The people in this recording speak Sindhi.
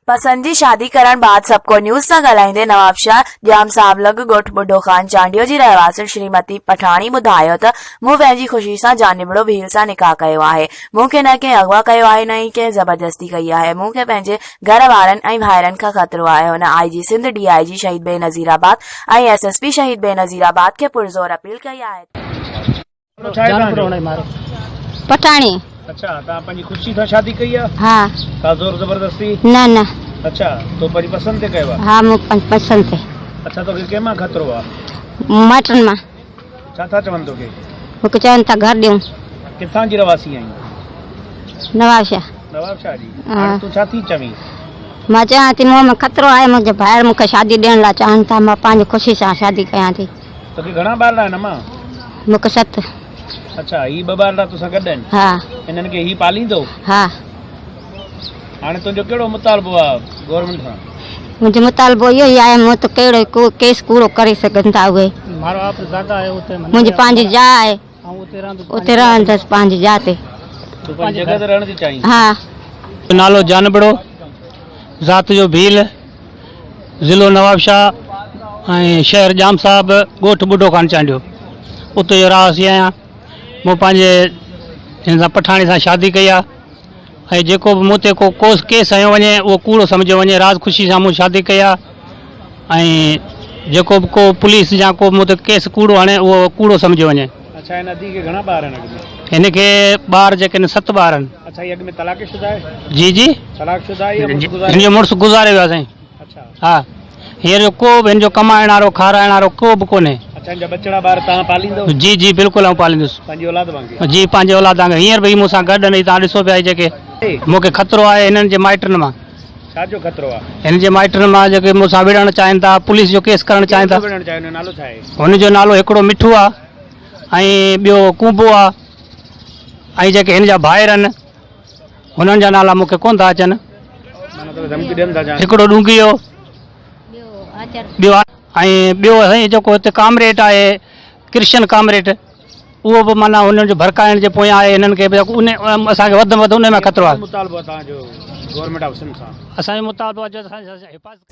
پسند جي شادي ڪرڻ بعد سڀڪو نيوز سان ڳالهائيندي نوابشاهه ڄام صاحب لڳ ڳوٺ ٻڍو خان چانڊيو جي رهواسڻ شريمتي پٺاڻي ٻڌايو ته مون پنهنجي خوشي سان جانبڙو ڀيل سان نڪاح ڪيو آهي مون کي نه ڪنهن اغوا ڪيو آهي نه ئي ڪنهن زبردستي ڪئي آهي مون کي پنهنجي گهر وارن ۽ ڀائرن کان خطرو آهي هن آء جي سنڌ ڊي I جي شهيد بينظيرآباد ۽ ايس ايس پي شهيد بينظيرآباد کي پرزور اپيل ڪئي آهي ته. پٺاڻي. اڇا توهان پنهنجي خوشي سان شادي ڪئي آ؟ ها. ڪا زور زبردستي؟ نه نه. اڇا تو پنهنجي پسند تي ڪيو آ؟ ها مون پنهنجي پسند تي. اڇا توکي ڪنهن مان خطرو آ؟ مائٽن مان. ڇا ٿا چون توکي؟ مون کي چون ٿا گهر ڏيون. ڪٿان جي رهواسي آهين؟ نوابشاهه. نوابشاهه جي؟ هاڻي تون ڇا ٿي چوين؟ مان چوان ٿي مون ۾ خطرو آهي منهنجا ڀائر مون کي شادي ڏيڻ لاء چاهن ٿا مان پنهنجي خوشي سان شادي ڪيان ٿي. توکي گهڻا ٻارڙا آهن امان؟ مون کي ست. اڇا هي ٻه ٻارڙا توسان گڏ آهن؟ ها. انهن کي هي پاليندو؟ ها. هاڻي تنهنجو ڪهڙو مطالبو آهي گورنمينٽ سان؟ منهنجو مطالبو اهو ئي آهي مون تي ڪهڙو ڪيس ڪوڙو ڪري سگهن ٿا اهي. منهنجي پنهنجي جاء آهي اتي رهندس پنهنجي جاء تي. تون پنهنجي جڳهه تي رهڻ ٿي چاهين؟ ها. نالو جانبڙو، ذات جو ڀيل، ضلعو نوابشاهه ۽ شهر ڄام صاحب ڳوٺ ٻڍو خان چانڊيو اتي جو رهواسي آهيان مون پنهنجي هن سان پٺاڻي سان شادي ڪئي آهي ۽ جيڪو به مون تي ڪو ڪوس ڪيس هنيو وڃي اهو ڪوڙو سمجهيو وڃي راز خوشي سان مون شادي ڪئي آهي ۽ جيڪو به ڪو پوليس يا ڪو مون تي ڪيس ڪوڙو هڻي اهو ڪوڙو سمجهيو وڃي. اڇا هن ادي کي گهڻا ٻار آهن اڳ ۾؟ هن کي ٻار جيڪي آهن ست ٻار آهن. اڇا هي اڳ ۾ طلاق شده آهي؟ جي جي. طلاق شده آهي يا مڙس گذاري هن جو مڙس گذاري ويو آهي سائين. اڇا. ها هينئر جو ڪو به هن جو ڪمائڻ وارو کارائڻ وارو ڪو به ڪونهي. اڇا هن جا ٻچڙا ٻار توهان پاليندو؟ جي جي بلڪل آئون پاليندس. پنهنجي اولاد وانگي؟ جي پنهنجي اولاد وانگي هينئر به هي مون سان گڏ آهن هي توهان ڏسو پيا هي جيڪي مون کي خطرو آهي هنن جي مائٽن مان. ڇا جو خطرو آهي؟ هن جي مائٽن مان جيڪي مون سان وڙهڻ چاهين ٿا پوليس جو ڪيس ڪرڻ چاهين ٿا. ڪير ٿو وڙهڻ چاهي هن جو نالو ڇا آهي؟ هن جو نالو هڪڙو مٺو آهي ۽ ٻيو ڪونبو آهي ۽ جيڪي هن جا ڀائر آهن هنن جا نالا مون کي ڪونه ٿا اچن. معنيٰ توکي ڌمڪي ڏين ٿا ڇا؟ هڪڙو ڏونگهيو ٻيو ۽ ٻيو سائين جيڪو هتي ڪامريڊ آهي ڪرشن ڪامريڊ اهو به معنيٰ هنن جو ڀڙڪائڻ جي پويان آهي هنن کي به ان اسان کي وڌ ۾ وڌ ان ۾ خطرو آهي. مطالبو آهي توهان جو گورنمينٽ آف سنڌ سان؟ اسان جو مطالبو آهي جو اسان جي حفاظت.